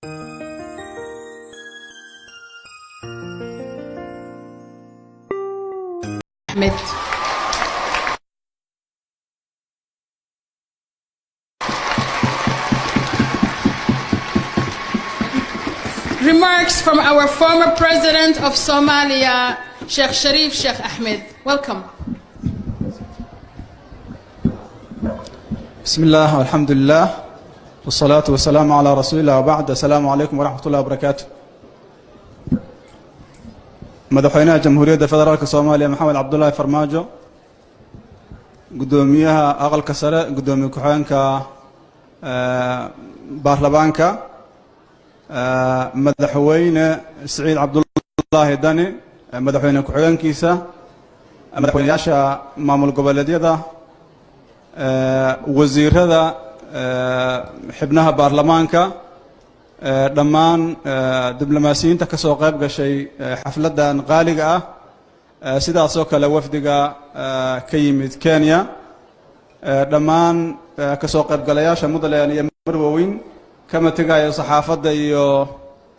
Ahmed. Remarks from our former president of Somalia, Sheikh Sharif Sheikh Ahmed. Welcome. بسم الله والحمد لله والصلاة والسلام على رسول الله وبعد. السلام عليكم ورحمة الله وبركاته. Madaxweynaha Jamhuuriyadda Federaalka Soomaaliya Maxamed Cabdulaahi Farmaajo, guddoomiyaha Aqalka Sare, guddoomiye ku-xigeenka baarlamaanka, Madaxweyne Siciid Cabdulaahi Dani, madaxweyne ku-xigeenkiisa, madaxweynayaasha maamul goboleedyada, wasiirada, xubnaha baarlamaanka, dhammaan diblomaasiyiinta ka soo qayb gashay xafladdan qaaliga ah, sidaasoo kale wafdiga ka yimid Kenya, dhammaan ka soo qaybgalayaasha Mutland iyo marwoweyn, kama tegayo saxaafadda iyo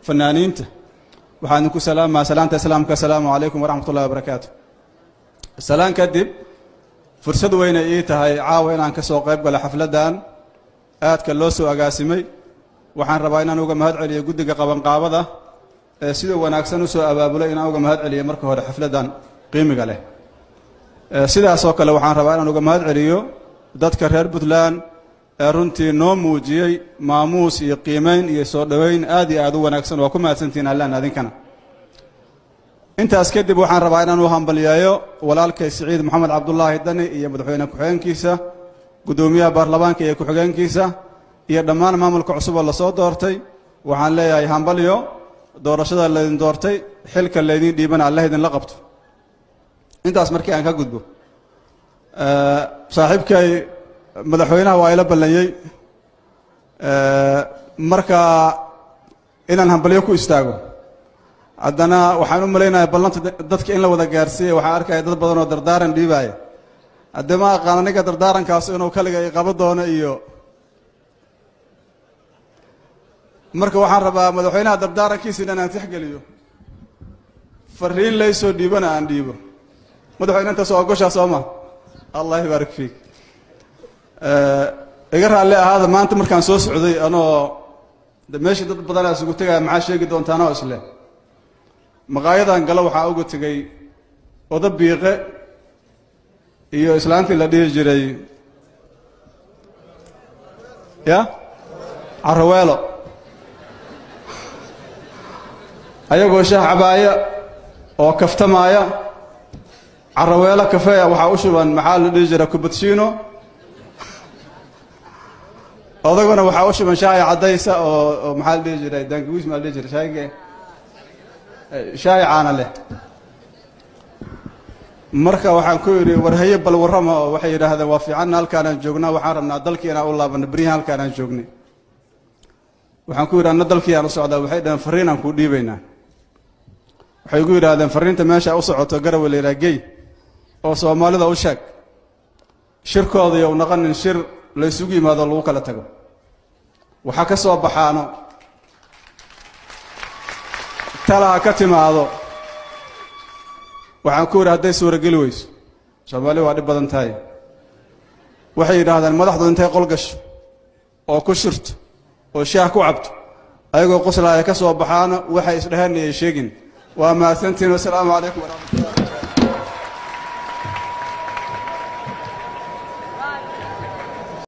fanaaniinta, waxaan idinku salaamaa salaanta Islaamka: asalaamu calaykum waraxmat ullahi wabarakaatu. Salaan kadib, fursad weynay ii tahay caawa inaan ka soo qayb galo xafladdan aadka loo soo agaasimay. Waxaan rabaa inaan uga mahad celiyo guddiga qabanqaabada ee sida wanaagsan u soo abaabulay, inaan uga mahad celiyo marka hore xafladdan qiimiga leh. Sidaasoo kale waxaan rabaa inaan uga mahad celiyo dadka reer Puntland ee runtii noo muujiyey maamuus iyo qiimeyn iyo soo dhoweyn aad iyo aad u wanaagsan. Waa ku mahadsantihiin allaan adinkana. Intaas kadib, waxaan rabaa inaan u hambalyeeyo walaalkay Siciid Moxamed Cabdulaahi Dani iyo madaxweyne ku-xigeenkiisa, guddoomiyaha baarlamaanka iyo ku-xigeenkiisa, iyo dhammaan maamulka cusub oo lasoo doortay. Waxaan leeyahay hambalyo doorashada laydin doortay, xilka laydin dhiibana Allah idinla qabto. Intaas markii aan ka gudbo, saaxiibkay madaxweynaha waa ila ballanyey marka inaan hambalyo ku istaago. Haddana waxaan u malaynayaa ballanta dadka in la wada gaarsiiya. Waxaan arkaya dad badan oo dardaaran dhiibaaya. Haddii ma aqaan aniga dardaarankaas inuu kaliga i qabo doono iyo marka waxaan rabaa madaxweynaha dardaarankiisa inaan tixgeliyo, fariin laysoo dhiibana aan dhiibo. Madaxweyne, intaas waa ogoshaa, soo ma? Allah yubaarik fiik. Iga raalli ahaada, maanta markaan soo socday anoo meesha dad badanaa isugu tegaya, maxaa sheegi doontaanoo isle, maqaayadan galo waxaa uga tegey oda biiqe iyo islaantii la dhihi jiray ya Caraweelo, ayagoo shaah cabaaya oo kaftamaaya. Caraweelo kafeeya waxaa u shuban, maxaa la dhihi jira, cappuccino. Odaguna waxaa u shuban shaaya caddaysa oo maxaa la dhihi jiray, dangawiis maa la dhihi jiray, shaayge shaay caana leh. Marka waxaan ku yidhi, war haye, bal warrama. Oo waxay yidhaahdeen, waa fiicanna, halkaanaan joognaa, waxaan rabnaa dalkii inaan u laabano, beryahan halkaanaan joognay. Waxaan ku yidhi, anna dalkii aan u socdaa. Waxay dhaheen, farriin aan kuu dhiibaynaa. Waxay igu yidhaahdeen, farriinta meesha u socoto Garawe la yidhaha gey oo Soomaalida u sheeg, shirkooda iyo u naqanin shir la isugu yimaado lagu kala tago, waxaa ka soo baxaano talaha ka timaado. Waxaan ku yidhi, hadday suurageli weyso, Soomaali waa dhib badan tahay. Waxay yidhaahdeen, madaxdu intay qol gasho oo ku shirto oo shaah ku cabto, ayagoo qoslaaya ka soo baxaano, waxay isdheheen ayay sheegin. Waa mahadsantihin, wasalaamu calaykum waraxmat.